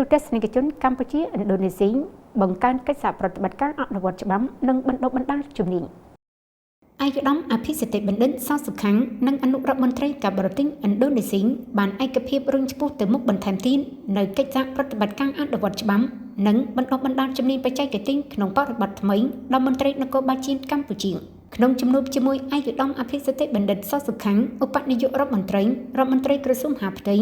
ទូតទស្សនិកជនកម្ពុជាឥណ្ឌូនេស៊ីបង្កើនកិច្ចសហប្រតិបត្តិការអនុវត្តច្បាប់និងបណ្ដុះបណ្ដាលជំនាញឯកឧត្តមអភិសិទ្ធិបណ្ឌិតសសុខាំងនិងអនុរដ្ឋមន្ត្រីការបរទេសឥណ្ឌូនេស៊ីបានឯកភាពរុញឆ្ពោះទៅមុខបន្ថែមទៀតនៅកិច្ចសហប្រតិបត្តិការអនុវត្តច្បាប់និងបណ្ដុះបណ្ដាលជំនាញបច្ចេកទេសក្នុងបរិបទថ្មីដល់មន្ត្រីនគរបាលជាតិកម្ពុជាក្នុងជំនួបជាមួយឯកឧត្តមអភិសិទ្ធិបណ្ឌិតសសុខាំងឧបនាយករដ្ឋមន្ត្រីរដ្ឋមន្ត្រីក្រសួងមហាផ្ទៃ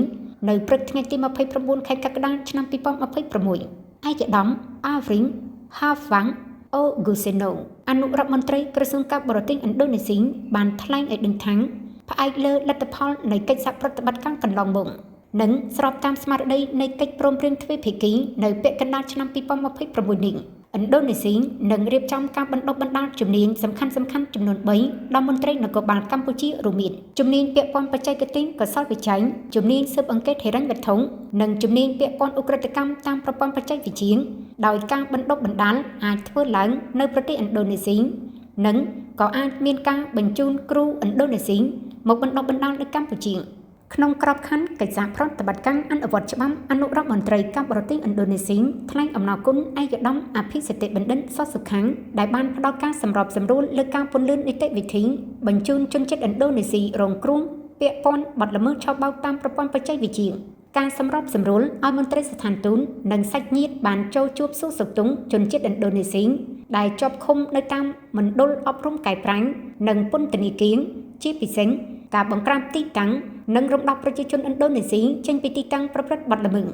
នៅព្រឹកថ្ងៃទី29ខែកក្កដាឆ្នាំ2026ឯកឧត្តមអាហ្វ្រីងហាហ្វាំងអូហ្គូសេណូអនុរដ្ឋមន្ត្រីក្រសួងការបរទេសឥណ្ឌូនេស៊ីបានថ្លែងឲ្យដឹងថាផ្អែកលើលទ្ធផលនៃកិច្ចសហប្រតិបត្តិការកន្លងមកនិងស្របតាមស្មារតីនៃកិច្ចព្រមព្រៀងទ្វេភាគីនៅពាក់កណ្ដាលឆ្នាំ2026នេះឥណ្ឌូនេស៊ីនឹងរៀបចំការបណ្ដុះបណ្ដាលជំនាញសំខាន់ៗចំនួន3ដល់មន្ត្រីនគរបាលកម្ពុជារួមមានជំនាញពាក់ព័ន្ធបច្ចេកទេសកោសលវិច័យជំនាញស៊ើបអង្កេតហិរញ្ញវត្ថុនិងជំនាញពាក់ព័ន្ធឧក្រិដ្ឋកម្មតាមប្រព័ន្ធបច្ចេកវិទ្យាដោយការបណ្ដុះបណ្ដាលអាចធ្វើឡើងនៅប្រទេសឥណ្ឌូនេស៊ីនិងក៏អាចមានការបញ្ជូនគ្រូឥណ្ឌូនេស៊ីមកបណ្ដុះបណ្ដាលនៅកម្ពុជាក្នុងក្របខ័ណ្ឌកិច្ចសហប្រតិបត្តិការអនុវត្តច្បាប់អនុរដ្ឋមន្ត្រីការបរទេសឥណ្ឌូនេស៊ីថ្លែងអំណរគុណឯកឧត្តមអភិសិទ្ធិបណ្ឌិតសសុខាំងដែលបានផ្ដល់ការសម្របសម្រួលលើការពន្លឿននីតិវិធីបញ្ជូនជនជាតិឥណ្ឌូនេស៊ីរងគ្រោះពាក់ព័ន្ធបទល្មើសឆបោកតាមប្រព័ន្ធបច្ចេកវិទ្យាការសម្របសម្រួលឲ្យមន្ត្រីស្ថានទូតនិងសាច់ញាតិបានចូលជួបសួរសុខទុក្ខជនជាតិឥណ្ឌូនេស៊ីដែលជាប់ឃុំនៅតាមមណ្ឌលអប់រំកែប្រែនិងពន្ធនាគារជាពិសេសការបង្ក្រាបទីតាំងនិងរំដោះប្រជាជនឥណ្ឌូនេស៊ីចេញពីទីតាំងប្រព្រឹត្តបទល្មើស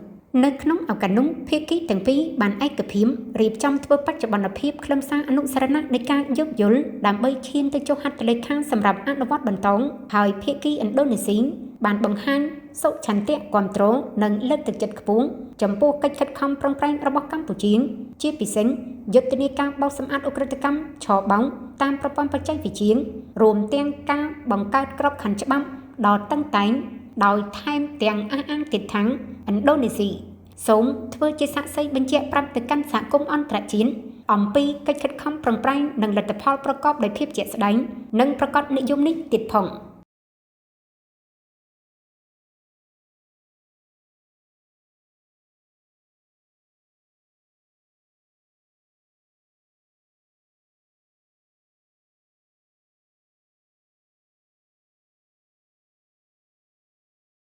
នៅក្នុងឱកាសនោះភាគីទាំងពីរបានឯកភាពរៀបចំធ្វើបច្ចុប្បន្នភាពខ្លឹមសារអនុស្សរណៈនៃការយោគយល់ដើម្បីឈានទៅចុះហត្ថលេខាសម្រាប់អនុវត្តបន្តហើយភាគីឥណ្ឌូនេស៊ីបានបង្ហាញសុឆន្ទៈគាំទ្រនិងលើកទឹកចិត្តខ្ពស់ចំពោះកិច្ចខិតខំប្រឹងប្រែងរបស់កម្ពុជាជាពិសេសយុទ្ធនាការបោសសម្អាតឧក្រិដ្ឋកម្មឆបោកតាមប្រព័ន្ធបច្ចេកវិទ្យារួមទាំងការបង្កើតក្របខ័ណ្ឌច្បាប់ដ៏តឹងតែងដោយថែមទាំងអះអាងទៀតថាឥណ្ឌូនេស៊ីសូមធ្វើជាសាក្សីបញ្ជាក់ប្រាប់ទៅកាន់សហគមន៍អន្តរជាតិអំពីកិច្ចខិតខំប្រឹងប្រែងនិងលទ្ធផលប្រកបដោយភាពជាក់ស្ដែងនិងប្រកបនិយមនេះទៀតផង។